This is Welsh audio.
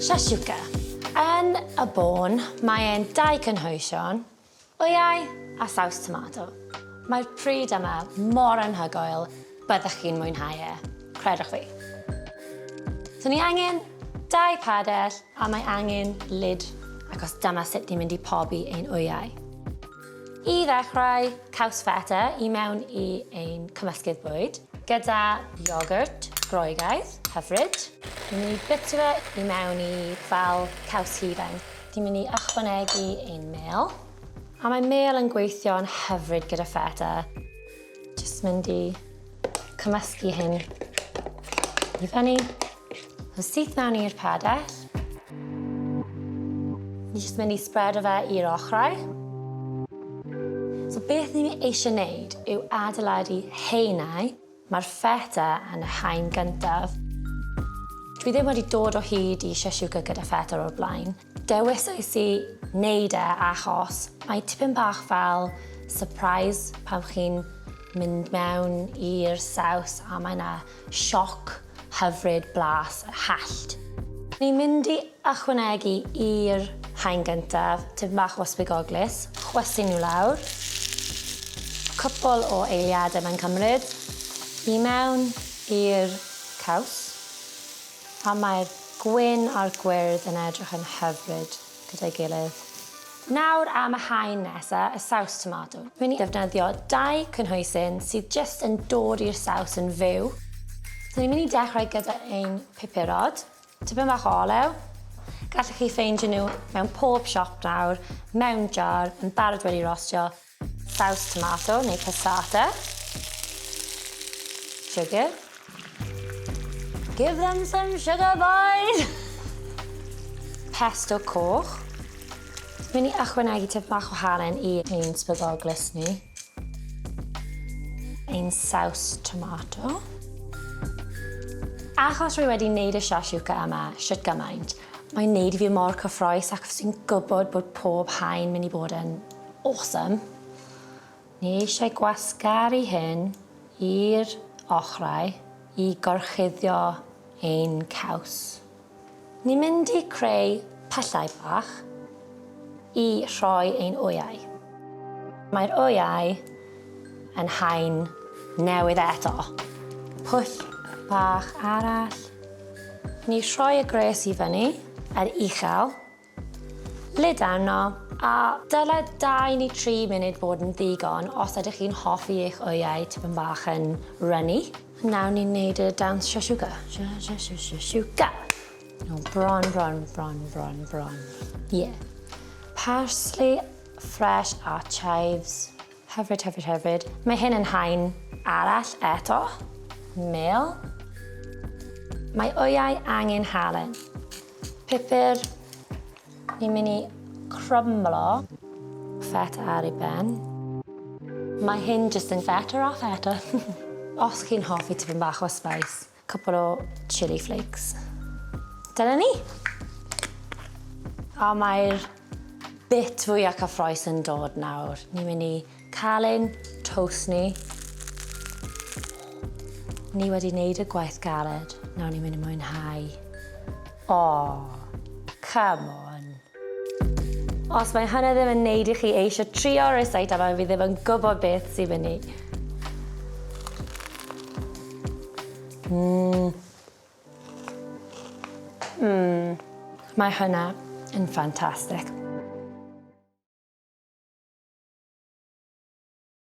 Shashuka. Yn y bôn, mae e'n dau cynhwysion, wyau a saws tomato. Mae'r pryd yma mor anhygoel, byddwch chi'n mwynhau e, credwch fi. So ni angen dau padell a mae angen lid achos dyma sut ni'n mynd i pobi ein wyau. I ddechrau, caws feta i mewn i ein cymysgydd bwyd, gyda iogwrt Groegaidd, hyfryd. Ni'n mynd i byta fe i mewn i fel caws hufen. Ni'n mynd i ychwanegu ein mêl. A mae mêl yn gweithio'n hyfryd gyda feta. Jyst mynd i cymysgu hyn i fyny. So syth mewn i'r padell. Ni jyst mynd i spreado fe i'r ochrau. So beth ni eisiau wneud yw adeiladu haenau. Mae'r feta yn y haen gyntaf. Dwi ddim wedi dod o hyd i shashuka gyda feta o'r blaen. Dewisais i wneud e achos mae tipyn bach fel surprise pan chi'n mynd mewn i'r saws a mae 'na sioc hyfryd blas hallt. Ni'n mynd i ychwanegu i'r haen gyntaf tipyn bach o sbigoglys, chwysu nhw lawr. Cwpwl o eiliadau mae'n cymryd. I mewn i'r caws. A mae'r gwyn a'r gwyrdd yn edrych yn hyfryd gyda'i gilydd. Nawr am y haen nesa, y saws tomato. Dwi'n mynd i ddefnyddio dau cynhwysyn sydd jyst yn dod i'r saws yn fyw. So ni'n mynd i dechrau gyda ein pupurod, tipyn bach o olew. Gallwch chi ffeindio nhw mewn pob siop nawr, mewn jar, yn barod wedi rostio. Saws tomato neu passata. Sugar. Give them some sugar, boys! Pesto coch. Mynd i ychwanegu tip bach o halen i ein sbygoglys ni. Ein saws tomato. Achos rwy wedi wneud y shashuka yma shwt gymaint, mae'n neud i fi mor cyffroes ac fi'n gwybod bod pob haen mynd i bod yn awesome. Ni eisiau gwasgaru hyn i'r ochrau i gorchuddio ein caws. Ni'n mynd i creu pyllau bach i rhoi ein wyau. Mae'r wyau yn haen newydd eto. Pwll bach arall. Ni rhoi y gwres i fyny ar uchel. Lid arno, a dyle 2 neu 3 munud fod yn ddigon os ydych chi'n hoffi eich wyau tipyn bach yn runny. Nawr ni'n neud y dawns shashuka. Sha sha sha shashuka. No, bron, bron, bron, bron, bron. Yeah. Parsley fresh a chives. Hyfryd, hyfryd, hyfryd. Mae hyn yn haen arall eto. Mêl. Mae wyau angen halen. Pupur. Ni'n mynd i crymblo feta ar ei ben. Mae hyn jyst yn feta a feta. Os chi'n hoffi tipyn bach o spice, cwpl o chilli flakes. Dyna ni! A mae'r bit fwya cyffroes yn dod nawr. Ni'n mynd i cael ein toast ni. Ni wedi wneud y gwaith galed. Nawr ni'n mynd i mwynhau. Oh, come on. Os mae hynna ddim yn neud i chi eisiau trio ryseit yma, fi ddim yn gwybod beth sy'n mynd i. Mae hynna yn ffantastig.